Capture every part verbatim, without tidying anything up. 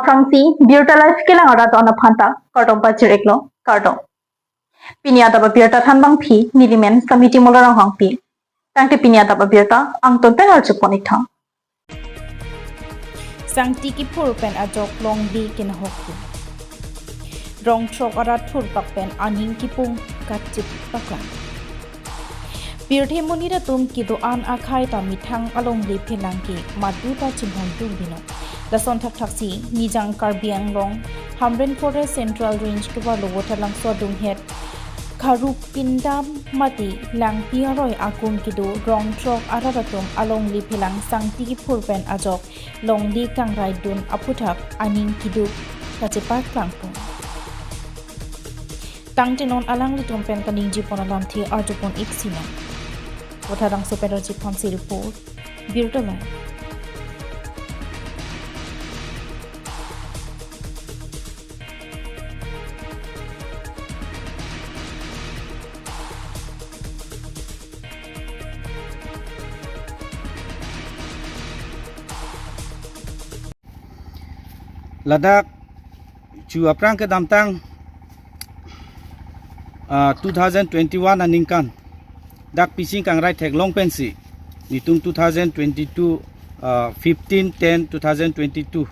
Aphrangsi birta live kelang arat atum aphan ta kardom pajir-iklo, kardom. Pini adap abirta thanbangpi nelimen Samiti Molor Ronghangpi. Tangte pini adap abirta angton pen arjupon-ik tha. Sangti kiphur pen ajok longdi kinhok pu. Rong throk arat thurpak pen aning kipung kachepaklang. Pirthe monit atum kedo-an akhei ta methang alongle phelang ke madu ta chinghon tum binong. Lason thakthak si Nijang Karbi Anglong Hamren Forest Central Range kevarlo Vothatlangso adunghet Kharupindam mate Langpi aroi akung kedo rong throk arat atum alongle phelang sangti kiphur pen ajok longdi kangrai dun aphuthak aning keduk kachepaklang pon. Tangte non alanglitum pen kaningjepon alamthe arjupon-ik sinang. Vothatlangso pen Rajib Hanse report, Birta Live. Ladak chu aphrang kedamtang, ah, two thousand twenty-one aningkan dak Pising kangrai theklong pensi nelitum two thousand twenty-two, ah, fifteen ten two thousand twenty-two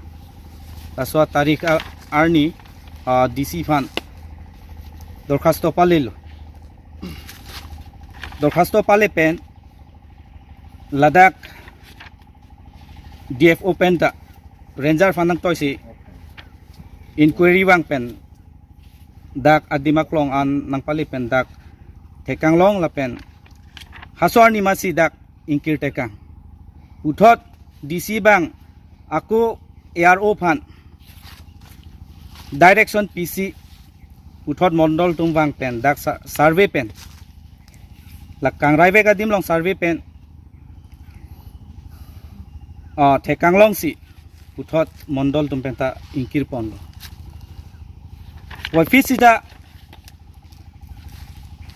laso tarik a-, arni, ah, D C aphan dorkhasto palelo. Dorkhasto pale pen ladak D F O pen ta ranger aphan nangtoisi inquiry vang pen dak adim aklong an nangpale pen dak theklong lapen halaso arni masi dak ingkir tekang. Puthot D C abang ako A R O aphan direction pisi puthot mondol atum vang pen dak sa-, survey pen la kangrai vek adim along survey pen, ah, theklongsi puthot mondol atum pen ta ingkir ponlo. Puvoiphit sita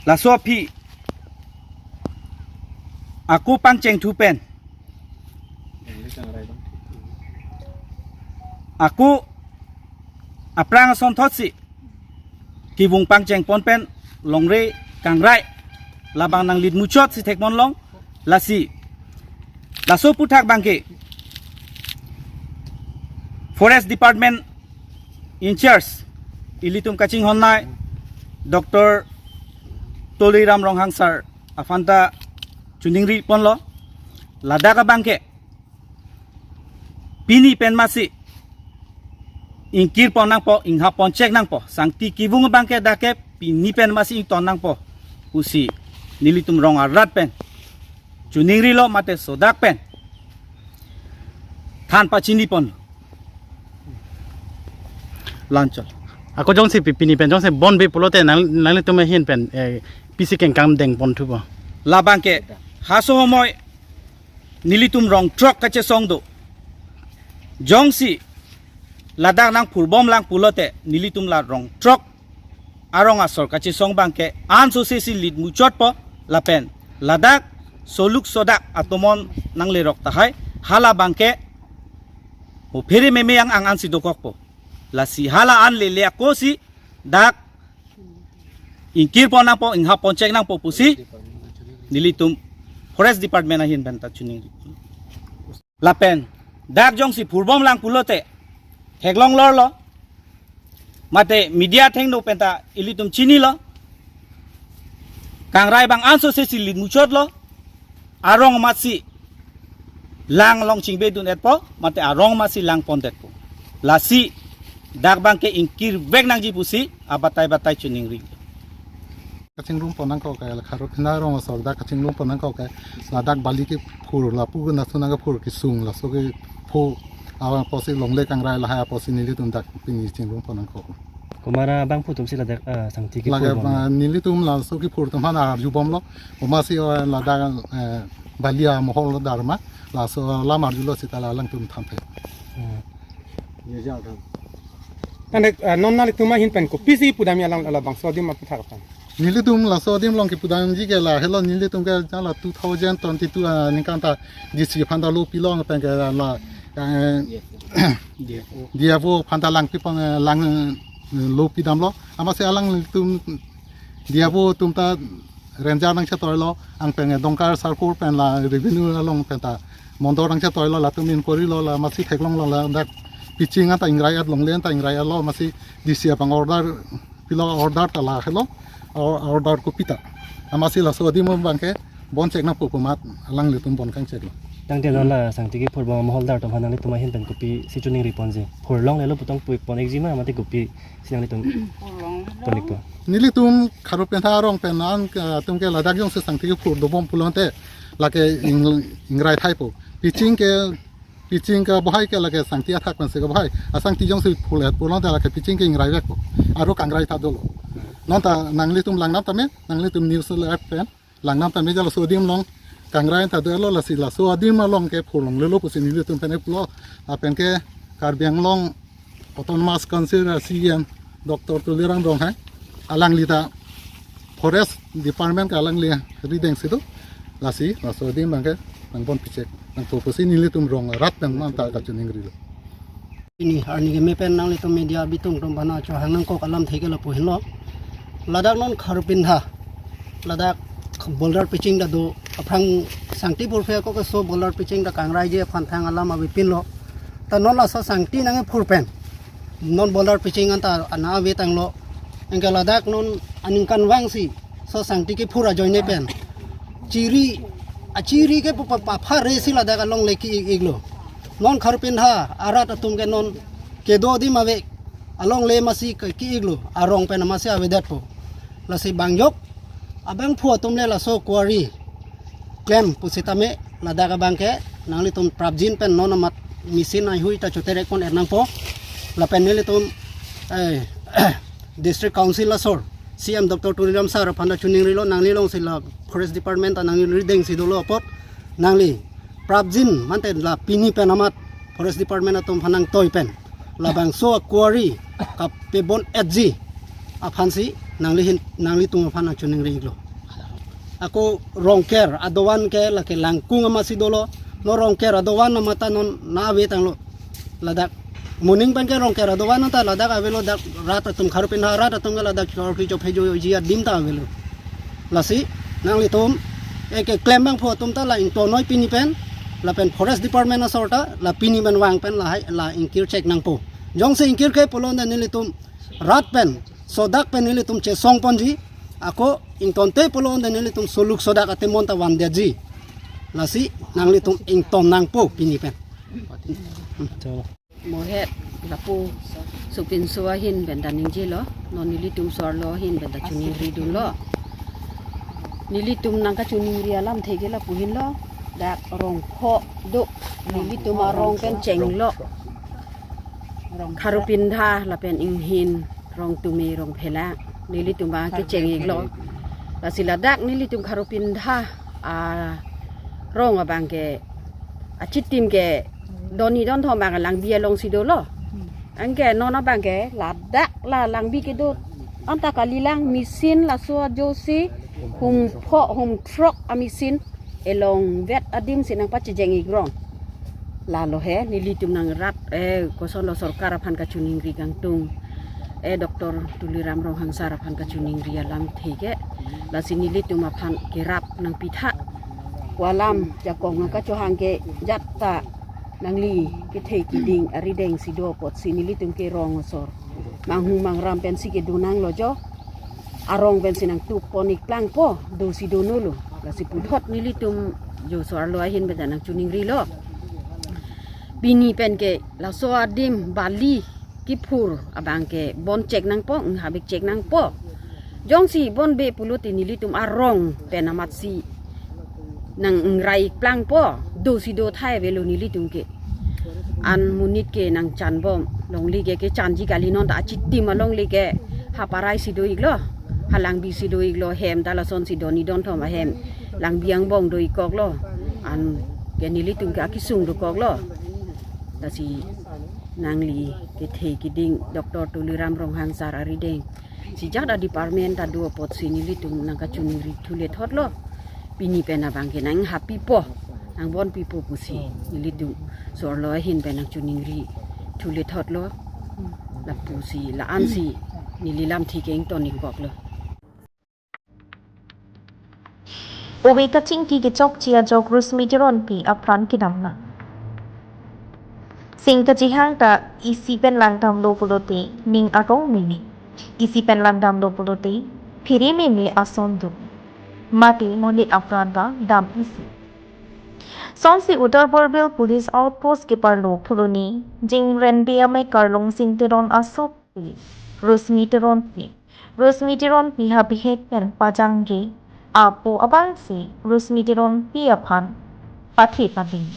laso aphi ako pangcheng thu pen ako aphrang asonthotsi kevung pangcheng pon pen longri kangrai labang nanglit muchotsi thekponlong. Lasi laso aphuthak abangke Forest Department in charge ilitum kachinghonnei Doctor Tuliram Ronghang sir aphan ta choningri ponlo. Ladak abangke pini pen masi ingkir pon nangpo, inghap pon chek nangpo, sangti kevung abangke dak ke pini pen masi ington nangpo pusi nelitum rong arat pen choningrilo mate sodak pen than pachini pon. La-anchot. Ako jongsi pi-, pini pen jongsi bonbe pulote nang, nanglitum ahin pen, eh, pisi kengkam deng pon thupo. Labangke halaso homoi nelitum rong throk kachesong do. Jongsi ladak nangphurbom lang pulote nelitum la rong throk arong asor kachesong abangke ansose si lit muchotpo lapen ladak soluk sodak atomon nanglerok tahai, hala abangke mo phere meme yang ang ansi dokokpo. Lasi hala an lele akosi dak ingkir pon nangpo, inghap pon chek nangpo pusi nelitum Forest Department ahin pen ta choningri. Lapen dak jongsi phurbom lang pulote theklong lorlo, mate media athengno pen ta ilitum chinilo, kangrai abang ansose si lit muchotlo, arong amatsi lang along chingbedun-etpo, mate arong amatsi lang pondetpo. Lasi dak abangke ingkir vek nangji pusi abatai batai choningri. Kachingrum pon nangkok ke, la Kharupindam arong asor dak kachingrum pon nangkok ke, ladak bali kephur, lapu na suna kephur kesung, laso kepho awan apotsi longle kangrai lahai apotsi nelitum dak pini chingrum pon nangkok. Komat abangphu atumsi ladak, ah, sangti kephur lake bom? Ba, nelitum laso kephur atum aphan arjubomlo. Komatsi, oh, ladak, eh, bali amohol darma, laso alam arjulo seta la alangtum thanthe. Hmm. Tangte, eh, non nanglitum ahin pen kopisi pudamji alam labangso adim aphuthak aphan? Nelitum laso adim along kepudamji ke lahelo, nelitum ke jala two thousand twenty-two aningkan ta D C aphan ta lo pilong pen ke la, eh, Diya. Diya vo aphanta langpi pang, eh, lang, eh, lo pidamlo. Amatsi alanglitum Diya vo atum ta ranger nangchetoilo, anke pen Dongkar Sarkur pen la revenue along pen ta mondor nangchetoilo, latum inquiry lo, la amatsi theklonglo, ladak pitching anta ingrai-et, longle anta ingrai-etlo, amatsi D C aphan order pilo, order ta lahelo, or-, order kopi ta. Amatsi laso adim abangke bon check nangpo pu amat alanglitum bon kangcheklo. Tangte non la sangti kephur abang moholdar atum aphan nanglitum ahin pen kopisi choningri ponji? Phur longlelo pu tong pu pon-ikji ma mate kopisi nanglitum Phur longlelo. Pon-ikpo? Nelitum Kharupentha arong pen an, eh, atum ke ladak jongsi sangti kephur dobom pulote lake ing-, ingrai thaipo. Pitching ke, pitching ke bohai ke lake sangti athak pensi ke bohai. Asangti jongsi phur-et pulote lake pitching ke ingrai vekpo. Aro kangrai ta dolo. Non ta nanglitum langnam tame, nanglitum news le pen langnam tame, ja laso adim along kangrai ta dolo, lasi laso adim along ke phur longlelo pusi nelitum pen pulo. Lapen ke Karbi Anglong Autonomous Council a C E M Doctor Tuliram Ronghang, alangli ta Forest Department ke alangli rideng si do. Lasi laso adim abangke nangbon pichek nangpo pusi nelitum rong arat nangman ta kachoningrilo. Pini arni keme pen nanglitum media bitung atum aphan chohang nangkok alamthe ke lapu henlo. Ladak non Kharupentha, ladak boulder pitching ta do, aphrang sangti phurphe ako keso boulder pitching ta kangraiji aphan thang alam avepinlo. Ta non laso sangti nangkephur pen non boulder pitching anta ana avetanglo. Anke ladak non aningkanvang si so sangti kephur ajoine pen chiri, achiri ke pa, pa, paphare si ladak alongle ki-ik-iklo. Non Kharupentha arat atum ke non kedo adim ave, alongle amatsi ke ki-iklo, arong pen amatsi avedetpo. Lasi bang yok abangphu atum le laso quarry klem pusitame ladak abangke nanglitum prapjin pen non amat machine haihui ta choterek pon-et nangpo. Lapen nelitum, eh, District Council asor C E M Doctor Tuliram sir aphan ta choningrilo, nangli along si la Forest Department ta nangli rideng si dolo apot nangli prapjin mante la pini pen amat Forest Department atum aphan nangtoi pen labangso a quarry kapebon-etji aphansi nangli hin, nanglitum aphan nangchoningri-iklo. Ako Rongker adovan ke lake langkung amatsi dolo. Non Rongker adovan amat ta non na avetanglo. Ladak moning pen ke Rongker adovan anta ladak avelo, dak rat atum, Kharupentha rat atum ke ladak chor ki chophejoji adim ta avelo. Lasi nanglitum, eh, keklem abangphu atum ta la ingtonnoi pini pen, lapen Forest Department asor ta la pini pen vang pen lahai la ingkir chek nangpo. Jongsi ingkirke pulote nelitum rat pen, sodak pen nelitum chesong ponji, ako ingtonte pulote nelitum soluk sodak atemon ta vandetji. Lasi nanglitum ington nangpo pini pen. Mohet lapu sopinso ahin pen ta ningjelo, non nelitum so-arlo ahin pen ta choningridunlo. Nelitum nangkachoningri alamthe ke lapu henlo, dak rong pho do, nelitum arong pen chenglo. Kharupentha lapen Inghin, Rongtumi, Rongphela, nelitum abang kecheng-iklo. Lasi ladak nelitum Kharupentha arong abangke achitim ke doni donthom abang langbi alongsi dolo. Anke non abangke ladak la langbi kedo anta kalilang, machine laso ajoksi hum pho hum throk a machine elongvet adim si nangpachejeng-ik rong. Lalo he nelitum nang rat, eh, kosonlo sorkar aphan kachoningri kangtung, eh, Doctor Tuliram Ronghang sir aphan kachoningri alamthe ke. Lasi nelitum aphan kerap nangpitha. Ko alam jakong nangkachohang ke jat ta nangli kethe kiding arideng si do apotsi nelitum ke rong asor manghumang ram pensi kedo nanglo jo. Arong pensi nangtup pon-ik plangpo, do si donolo. Lasi puthot nelitum jo so-arlo ahin pen ta nangchoningrilo. Pini pen ke laso adim bali kiphur abangke bon chek nangpo, inghabek chek nangpo. Jongsi bonbe pulote nelitum arong pen amatsi nang-ingrai-ik plangpo, do si do thai avelo nelitum ke. An monit ke nangchanbom, longle ke kechanji kali, non ta achitim alongle ke haparai si do-iklo, halangbi si do-iklo, hem ta lasonsi doni donthom ahem langbi angbong do-ikkoklo. Anke nelitum ke akesung dokoklo. Lasi nangli kethe kiding Doctor Tuliram Ronghang sir arideng si jat a-department ta do apotsi nelitum nangkachoningri thule thotlo. Pini pen abangke nanghapipo, nangbonpipo pusi nelitum so-arlo ahin pen nangchoningri thule thotlo. Lapusi la-ansi neli lamthe ke ington-ik koklo. Ove kachingki kechokche ajok Rosmi Teronpi apran kedam nang. Sing kachehang ta isi pen langdamlo pulote ning arong meme. Isi pen langdamlo pulote phere meme ason do. Mate monit apran ta dam isi. Sonsi Uttar Borbil Police Outpost keparlo puloni Jengrenbe amekar Longsing Teron asopi Rosmi Teronpi. Rosmi Teronpi ha bihek pen pajangre apo abangsi Rosmi Teronpi aphan pathe pading.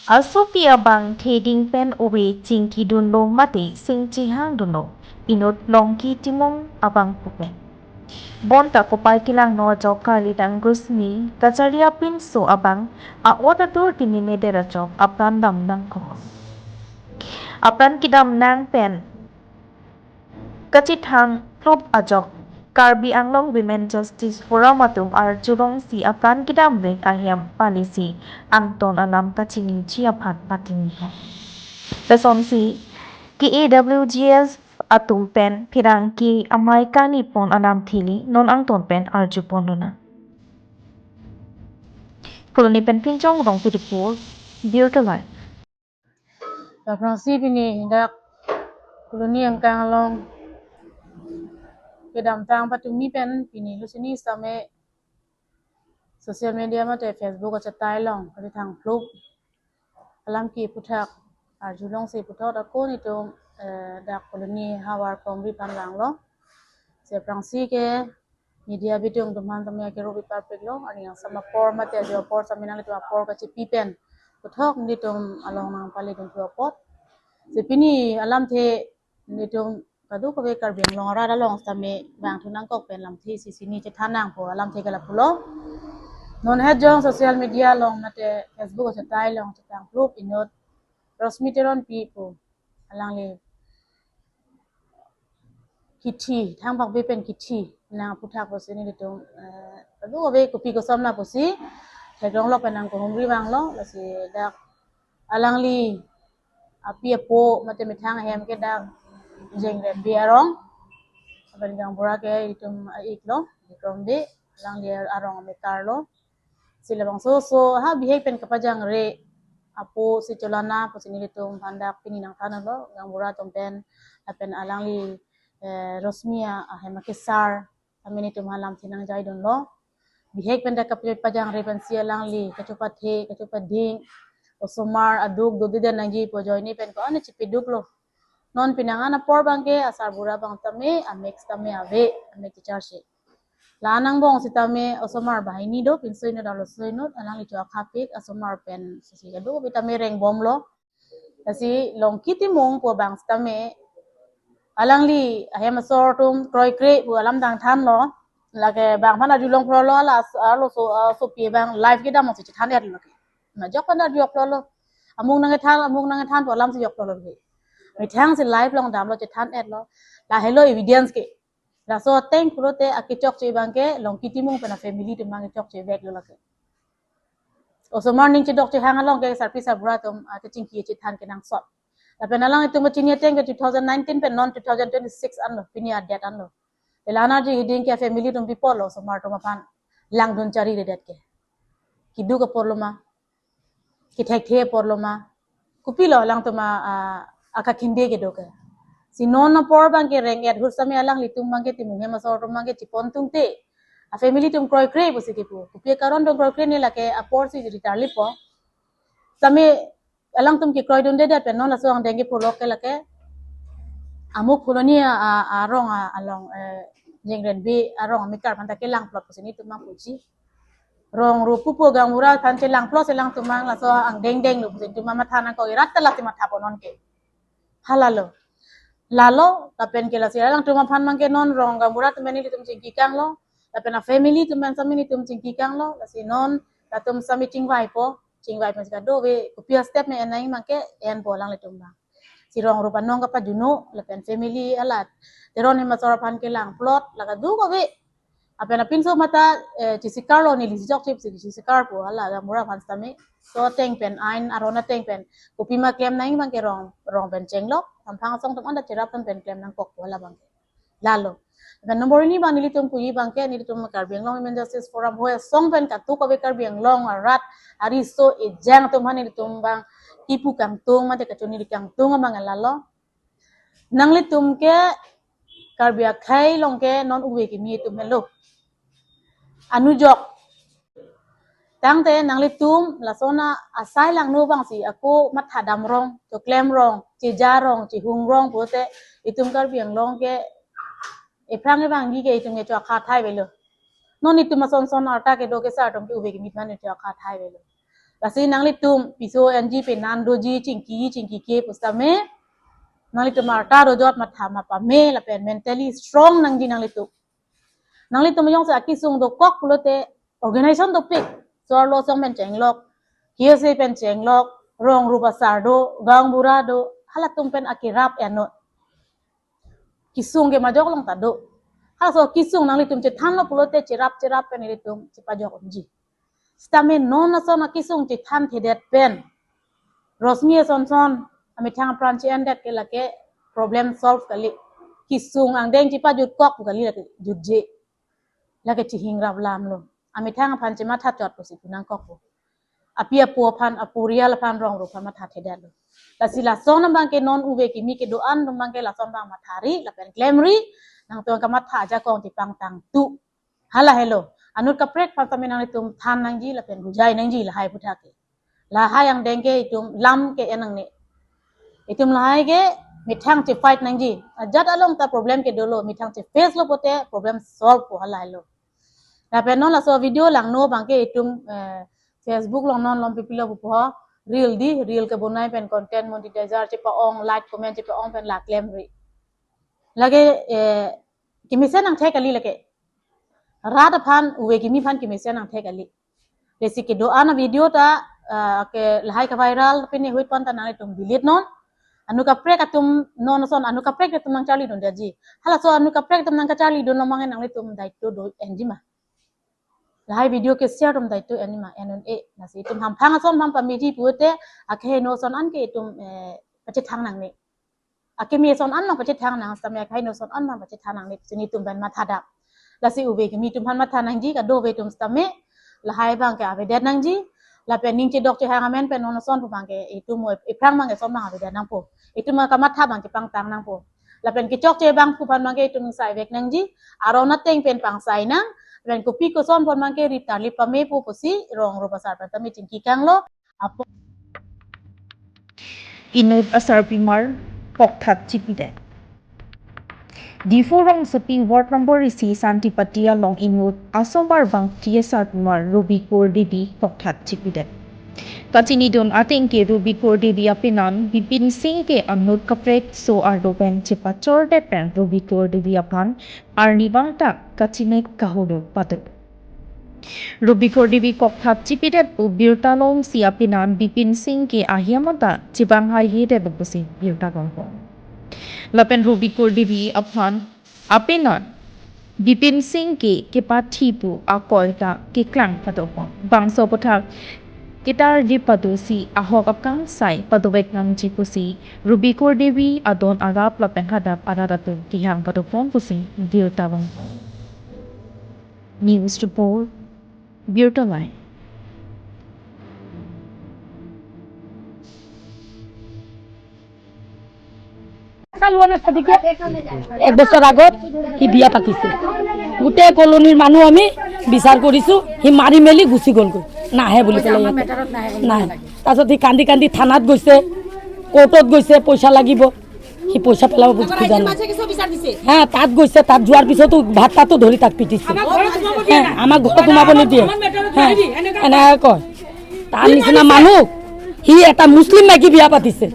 Asopi abang theding pen ove chingkidunlo mate sing chehangdunlo inut Longki Timung abang pu pen. Bonta kopai kelangno ajok karlidang Rosmi kacharli apinso abang a-ot atur kimi meder ajok apran dam nangkok. Apran kedam nang pen kachethang plup ajok Karbi Anglong Women Justice Forum atum arjulongsi apran kedam vek ahem palisi angton alam kachiniji aphan patingni. Lasonsi K A W G S atum pen pherangke amei kangni pon alamthe le non angton pen arjupon lonang. Puloni pen Pinchong Rongpi report, Bureau Live. Aphrangsi pini dak Colony angkang along kedamtang patumi pen pini lusini same social media mate Facebook achetai along kachethang plup alam ke puthak arjulongsi puthot ako nelitum, eh, dak Colony havar Komri aphan langlo. Si aphrangsi ke media bidung atum aphan tame akero biparpiklo, ani yang sama apor mate ajo apor same nanglitum apor kachipi pen puthot nelitum along nangpale dun thu apot. Si pini alamthe nelitum kadokave Karbi Anglong arat along same bang thu nangkok pen lamthe isi sini chethan nangpo alamthe ke lapulo. Non het jong social media along mate Facebook achetai along chetang plup inut Rosmi Teronpi pu alangli kithi, thang pakbe pen kithi nang puthak pusi nelitum, eh, kadokave kopi koson lapusi theklonglo pen nangkehumri vanglo, lasi dak alangli api apo mate methang ahem ke dak Jengrenbe arong, lapen gaonbura ke itum a-iklo, Jengrenbe, alangli arong amekar lo. Si labangso so ha bihek pen kapajangre apo si cholana pusi nelitum aphan dak pini nangthanlo, gaonbura atum pen lapen alangli, eh, Rosmi ahem akesar amen nelitum aphan lamthe nangjaidunlo. Bihek pen dak kapajangre pensi alangli kachopathe kachopading, osomar aduk dodeden nangji pu ajoine pen ko-an chipiduklo. Non penang an apor abangke asarbura abang tame amek tame ave, amek checharche. La-an angbong sitame osomar banghini do, pinso inut arloso inut, alangli cho akhapik, asomar pen sisi kadokave tame rengbomlo. Lasi Longki Timung pu abang sitame alangli ahem asor atum kroikre pu alam dang thanlo. Lake bang aphan arjulong phrolo, la as-, arloso, ah, sopi abang live kedam si chethan-etlo ke. Majok aphan arjulong phrolo. Amung nangkethan, amung nangkethan pu alamsi jok phrolo ke. Methang si live along damlo chethan-etlo. Lahelo evidence ke. Laso ateng pulote akechokche abangke Longki Timung pen afamily atum abang kechokche veklo lake. Osomar aning chedok chehang along ke sarpi sarbura atum, ah, kachingki chethan kenangsot. Lapen alanglitum kachini ateng ke two thousand nineteen pen non two thousand twenty-six anlo, pini a-date anlo. Ela nangji hiding ke family atum pi apotlo osomar atum aphan langdun chariredet ke. Keduk apotlo ma, kethekthe apotlo ma, kopilo alangtum a, a, akakhinde kedo ke. Si non apor abangke reng-et ahut same alanglitum abangke Timung ahem asor atum abangke chepon tungte, afamily atum kroikre pusi kepu. Kopi akaron atum kroikre ne lake apor si ritarlipo. Same alangtum kekroidundedet pen non laso angdeng ke pulok ke lake amuk Colony a, a, arong a, along, eh, Jengrenbe arong amekar aphan ta kelangplot pusi nelitum abang puji. Rong rup pupo gaonbura aphan chelangplot si alangtum abang laso angdeng denglo pusi nelitum abang matha nangkok, irat ta lasi mathapo non ke. Halalo. Lalo, lapen ke lasi alangtum aphan abangke non rong gaonbura atum pen nelitum chingki kanglo, lapen afamily atum pen same nelitum chingki kanglo, lasi non latum same chingvaipo, chingvai pen si kadokave kopi astep me en nangji abangke enpo alanglitum abang. Si rong rup anong kapajuno, lapen family alat Teron ahem asor aphan kelangplot, la kadokave Lapen apinso mata, eh, chisikarlo, neli chechok chip si chisikarpo, hala gaonbura aphan sitame. Laso ateng pen, ain aron ateng pen kopima klem nangji abangke rong, rong pen chenglok, hamphang asong atum anta cherap atum pen klem nangkokpo hala abangke. Lalo. Lapen number hini abang nelitum puji abangke, nelitum Karbi Anglong Women Justice Forum ahoi asong pen kadokave Karbi Anglong arat ariso ejang atum aphan nelitum abang kipu kangtung mate kachoniri kangtung abang lalo. Nanglitum ke Karbi akhei along ke non ove kimi atum helo. Anujok. Tangte nanglitum lason asai langno abang si ako matha damrong, choklem rong, cheja rong, chihung rong pulote itum Karbi Anglong ke ephrang evangji ke itum ke cho akha thai avelo. Non itum ason son arta kedo kesar atum ke ove kimi aphan cho akha thai avelo. Lasi nanglitum piso enji penan doji chingki chingki ke pusitame nanglitum arta dojot matha ma pame lapen mentally strong nangji nanglitum. Nanglitum jongsi akesung dokok pulote organization dopik, so-arlo asong pen chenglok, K S A pen chenglok, rong rup asar do, gaonbura do, halatum pen akerap ennon. Kesung ke majok along ta do. Halaso kesung nanglitum chethanlo pulote cherap cherap pen ilitum chepajok unji. Sitame non ason akesung chethanthedet pen Rosmi ason son amethang apran che-endet ke lake problem solve kali. Kesung angdeng chepajutkok kali lake jutje. Lake chihing rap lamlo. Amethang aphan chematha chot pusi pu nangkokpo. Api apo aphan, aporial aphan, rong rup aphan mathathedetlo. Lasi lason abangke non ove kimi kedo-an atum abangke lason abang mathari lapen klemri, nangtum kamatha ajakong chepangtangtu. Hala helo. Anut kaprek aphan sitame nanglitum than nangji lapen bujai nangji lahai aputhak ke. Lahai angdeng ke itum lam ke-en nangne. Itum lahai ke methang chefight nangji. Ajat along ta problem ke dolo, methang cheface lo pulote problem solve po hala helo. Lapen non laso video langno abangke itum, eh, Facebook along non lom pipilo pupo, reel di, reel kebonai pen content monetizer chepa-ong, like, comment chepa-ong pen la klemri. Lake, eh, kemesen nangthek kali lake. Rat aphan, ove kimi aphan kemesen nangthek kali. Lasi kedo-an avideo ta, ah, ke lahai kaviral pini ahut pen ta nanglitum delete non. Anut kaprek atum non ason, anut kaprek atum nangcharlidun daji. Halaso anut kaprek atum nangkacharlidun lomang nanglitum daito do enji ma. Lahai video ke share atum daito enji ma, en un-e. Lasi itum hamphang ason aphan pameji pulote, akeheno ason an ke itum, eh, pachethang nangne. Akeme ason an abang pachethang nang sitame, akeheno ason an abang pachethang nangne pusi nelitum pen mathadam. Lasi ove kimi atum aphan matha nangji, kadokave atum sitame, lahai abangke avedet nangji, lapen ning chedok chehang amen pen non ason pu abangke itum ephrang abangke ason abang avedet nangpo. Itum kamatha abang chepangtang nangpo. Lapen kechokche abang pu aphan abangke itum saivek nangji, aron ateng pen pangsai nang, lapen kopi koson aphan abangke rip tarlip pamepo pusi rong rup asar pen tame chingki kanglo. Apo. Inut asarpimar kokthat chipidet. Diphu rongsopi ward number isi Santipati along inut asomar bangti asarpimar Rubikur Devi kokthat chipidet. Kachinidun ateng ke Rubikur Devi apenan Bipin Singh ke anut kaprek so arlo pen chepachordet pen Rubikur Devi aphan arnivang ta kachinek kahulu pado. Rubikur Devi kokthat chipidet pu birta longsi apenan Bipin Singh ke ahem anta chebang haihedet pusi birta longpo. Lapen Rubikur Devi aphan apenan Bipin Singh ke kepathi pu akoi ta keklang padokpo. Bangso aputhak ketarlip pado si ahok akangsai padovek nangji pusi Rubikur Devi adon arap lapen hadak arat atum kehang padopon pusi birta longpo. News report, Birta Line. এক বছৰ আগত সি বিয়া পাতিছে। গোটেই কলনীৰ মানুহ আমি বিচাৰ কৰিছো, সি মাৰি মেলি গুচি গ'লগৈ, নাহে বুলি পেলাই ইয়াতে। নাহে। তাৰপিছত সি কান্দি কান্দি থানাত গৈছে, কোৰ্টত গৈছে, পইচা লাগিব, সি পইচা পেলাব বুজি খোজা নাই। হা, তাত গৈছে, তাত যোৱাৰ পিছতো ভাত তাতো ধৰি তাক পিটিছে। হা, আমাক ঘৰত সোমাব নিদিয়ে। হা, এনেকে কয়। তাৰ নিচিনা মানুহ, সি এটা মুছলিম মাইকী বিয়া পাতিছে।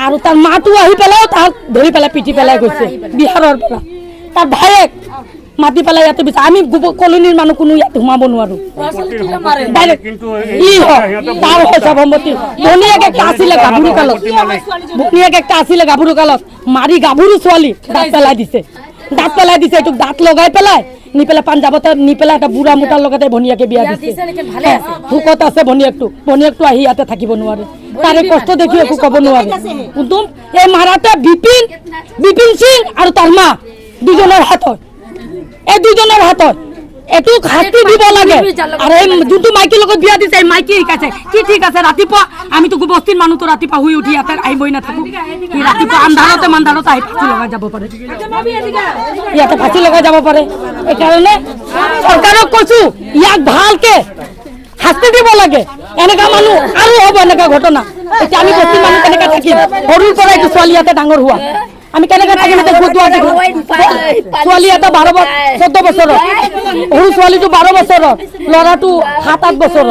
আৰু তাৰ মাতো আহি পেলাই তাক ধৰি পেলাই পিটি পেলাই গৈছে বিহাৰৰ পৰা। তাৰ ভায়েক মাতি পেলাই ইয়াতে বিচাৰ, আমি গোপ-, কলনীৰ মানুহ কোনো ইয়াত সোমাব নোৱাৰো। ডাইৰেক্ট কিন্তু এই ই হওক, সিহঁতে তাৰ হয় সম্পত্তি। ভনীয়েক একটা আছিলে গাভৰু কালত, ভনীয়েক একটা আছিলে গাভৰু কালত, মাৰি গাভৰু ছোৱালী দাঁত পেলাই দিছে, দাঁত পেলাই দিছে, এইটোক দাঁত লগাই পেলাই নি পেলাই পাঞ্জাবতে নি পেলাই এটা বুঢ়া মুঠাৰ লগতে ভনীয়েকে বিয়া দিছে। হে, ভোকত আছে ভনীয়েকটো। ভনীয়েকটো আহি ইয়াতে থাকিব নোৱাৰে। তাৰে কষ্ট দেখি একো ক'ব নোৱাৰে। একদম এই মাৰাতে বিপিন, বিপিন সিং আৰু তাৰ মা দুজনৰ হাতত। এই দুজনৰ হাতত এইটো শাস্তি দিব লাগে। আৰু এই যোনটো মাইকীৰ লগত বিয়া দিছে, এই মাইকী শিকাইছে। কি ঠিক আছে, ৰাতিপুৱা আমিতো বস্তিৰ মানুহতো ৰাতিপুৱা শুই উঠি ইয়াতে আহিবই নাথাকো। সি ৰাতিপুৱা আন্ধাৰতে মান্ধাৰতে আহি ফাঁচি লগাই যাব পাৰে। ইয়াতে ফাঁচি লগাই যাব পাৰে। এইকাৰণে চৰকাৰক কৈছো, ইয়াক ভালকে শাস্তি দিব লাগে। এনেকা মানুহ আৰু হ'ব, এনেকা ঘটনা। এতিয়া আমি বস্তিৰ মানুহ কেনেকে থাকিম? সৰুৰ পৰা এইটো ছোৱালী ইয়াতে ডাঙৰ হোৱা। আমি কেনেকে থাকিম? এতিয়া গোট দুৱাৰ থাকিম। ছোৱালী এটা বাৰ বছৰ, চৈধ্য বছৰৰ, সৰু ছোৱালীটো বাৰ বছৰৰ, ল'ৰাটো সাত আঠ বছৰৰ।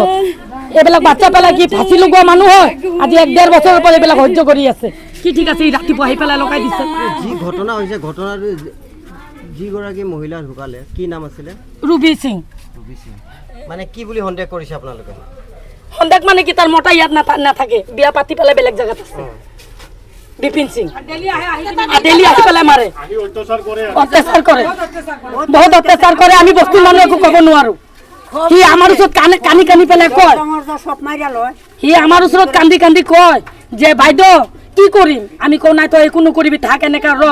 এইবিলাক বাচ্ছা পেলাই কি ফাঁচি লগোৱা মানুহ হয়? আজি এক ডেৰ বছৰৰ পৰা এইবিলাক সহ্য কৰি আছে। কি ঠিক আছে, ই ৰাতিপুৱা আহি পেলাই লগাই দিছে। যি ঘটনা হৈছে, ঘটনাটো যিগৰাকী মহিলা ঢুকালে, কি নাম আছিলে? ৰুবি সিং। ৰুবি সিং। মানে কি বুলি সন্দেহ কৰিছে আপোনালোকে? সন্দেহ মানে কি, তাৰ মতা ইয়াত নাথা-, নাথাকে, বিয়া পাতি পেলাই বেলেগ জেগাত আছে। অ। বিপিন সিং। আৰু ডেইলি আহি পেলাই মাৰে। অত্যাচাৰ কৰে। বহুত অত্যাচাৰ কৰে, আমি বস্তিৰ মানুহ একো ক'ব নোৱাৰো। সি আমাৰ ওচৰত কানে-, কানি কানি পেলাই কয়। সি আমাৰ ওচৰত কান্দি কান্দি কয় যে, "বাইদেউ, কি কৰিম?" আমি কওঁ, "নাই, তই একো নকৰিবি, থাক, এনেকা ৰ,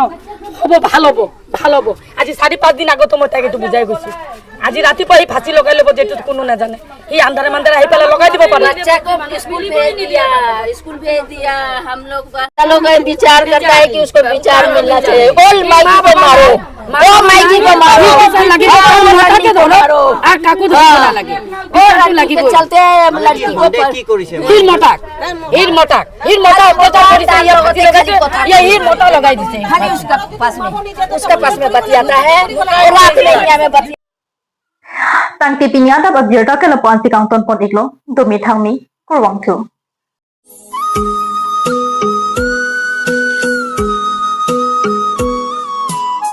হ'ব, ভাল হ'ব, ভাল হ'ব।" আজি চাৰি পাঁচ দিন আগতো মই তাক এইটো বুজাই গৈছো। আজি ৰাতিপুৱা সি ফাঁচি লগাই ল'ব, যিটো কোনো নাজানে। সি আন্ধাৰে মান্ধাৰে আহি পেলাই লগাই দিব পাৰে। बच्चा को स्कूल भेज दिया, स्कूल भेज दिया। हम लोग बच्चा लोग विचार करता है कि उसको विचार मिलना चाहिए। बोल, माइकी को मारो। ओ माइकी को मारो। लगे। ओ लड़की को मारो। आ, काकू धरने वाला लगे। ओ लड़की के चलते हम लड़की को সন্দেহ কি কৰিছে? হিৰ মতাক, হিৰ মতাক, হিৰ মতা অত্যাচাৰ কৰিছে, ইয়াক ফাঁচি লগাইছে। ইয়ে হিৰ মতা লগাই দিছে। खाली उसका पास में, उसका पास में बतियाता है। और रात में यहाँ में बतिया Tangte pini adap abirta ke lapu-an si kangtonpon iklo, domi thangmi, kurvangthu.